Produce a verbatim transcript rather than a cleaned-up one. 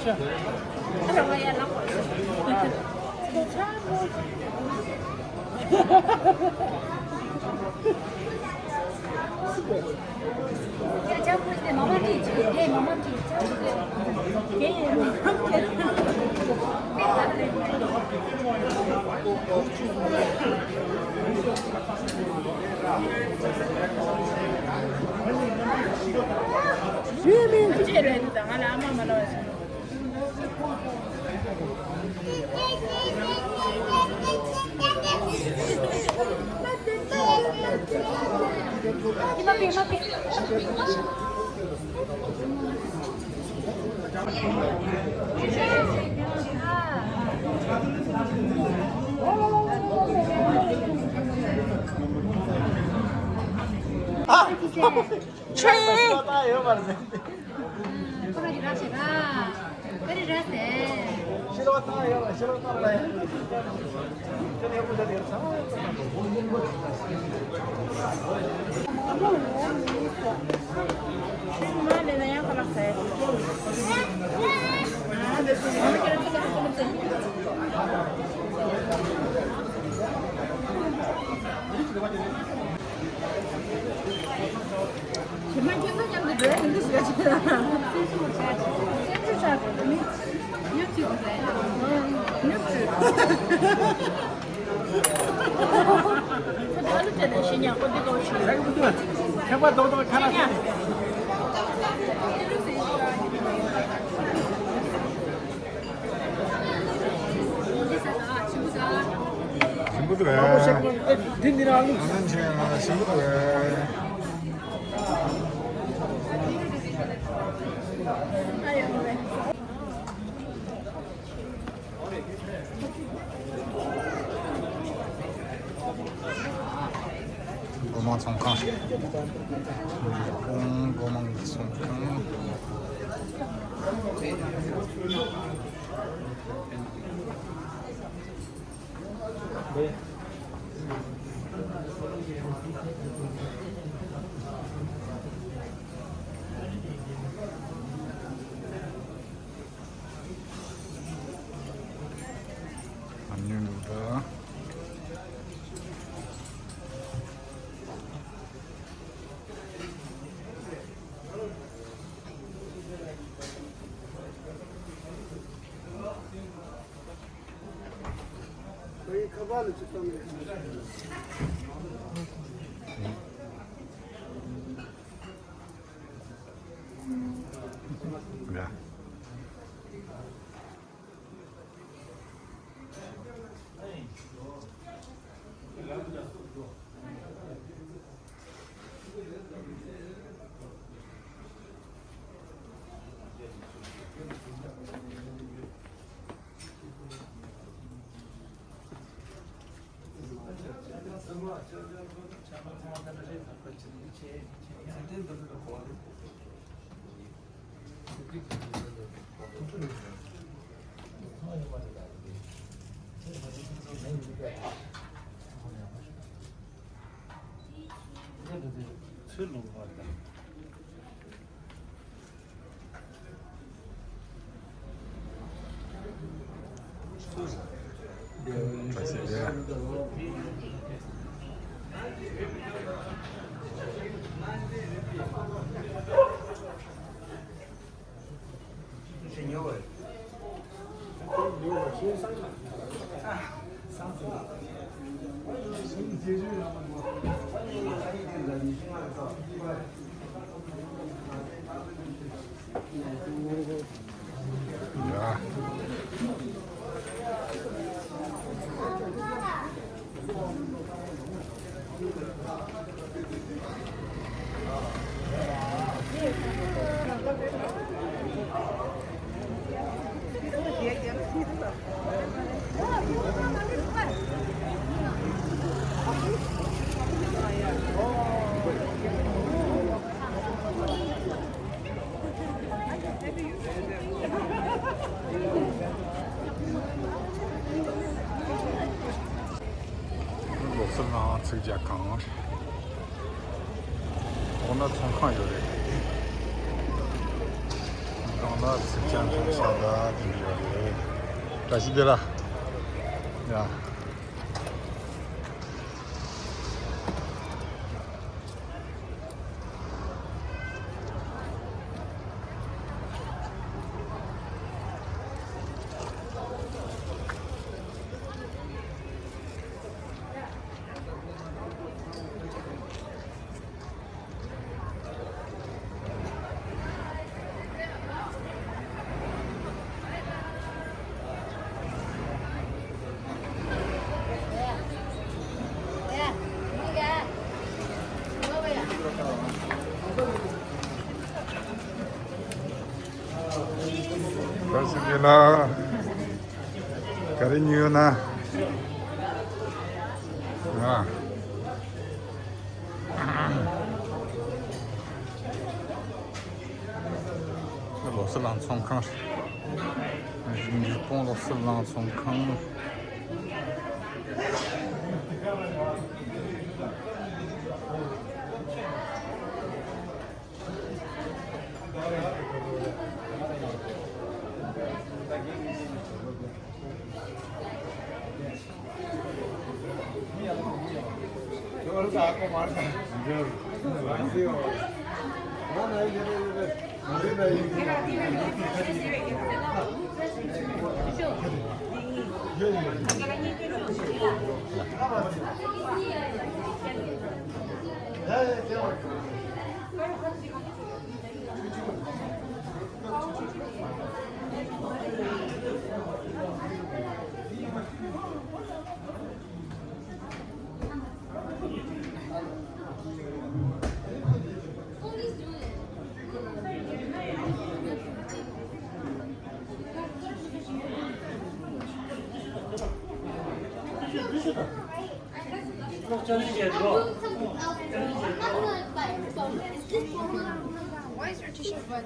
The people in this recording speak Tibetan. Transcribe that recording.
ཨ། ཁོ་རང་གི་ར་བྱེད་ར། ཀ་རི་ར་ཟེ། ཤི་ལོ་ཐང་ཡོད་ལ་ཤི་ལོ་ཐང་ལ་ཡ། ཁྱོད་ཡག་པོ་བྱ་དེར་ཚང་མ་ཡོད་ཚང་མ། ཤི་མ་ལས་ན་ཡང་ཁ་ལག་ཟེ། ཞི་མ་ཁྱེད་ཚོ་མཉམ་དུ་འགྲོ་ཡ་ཡིན་འདུག་ཟེར་གྱི། སེམས་ཤུགས་ཆག་སེམས་ཤུགས་ཆག་དགོས་མི་ཉོབ་ཅིག་དགོས་ཟེར། ཉོབ་ཅིག་ཁྱོད་ཨ་ལུ་དེ་ནས་ཤི་ཉག་པོ་འདི་གོ་ཤི། ཁྱད་པར་རྡོག་རྡོག་ཁ་ལག་ཤི་ཉག་ཞིམ་པོ་འདུག་རེད། འདི་འདི་རང་ལུགས། ཨ་ནི་ཆེ་ང་ཞིམ་པོ་འདུག་རེད། སྒོ་མང་ཚོང་ཁང་། སྒོ་མང་ཚོང་ཁང་། ཨ་ནི་འདུག་ད། ཡ། ཚུར་ལོག་པར་དང་། ལོ་སར་ནང་ཚིག་རྒྱག་ཁང་། འོ་ན་ཚོང་ཁང་ཡོད་རེད། ལ་ཚིག་ཅན་ཐོང་ས་ད་དེ་འདྲ་རེད། བཀྲ་ཤིས་བདེ་ལེགས། ཡ། བཀྲ་ཤིས་བདེ་ལེགས། ག་རེ་ཉོས་ཡོད་ན། ཨ། ལོ་སི་ལང་ཚོང་ཁང་། རི་སྤུངས་ལོ་སི་ལང་ཚོང་ཁང་། Why is your t-shirt wet?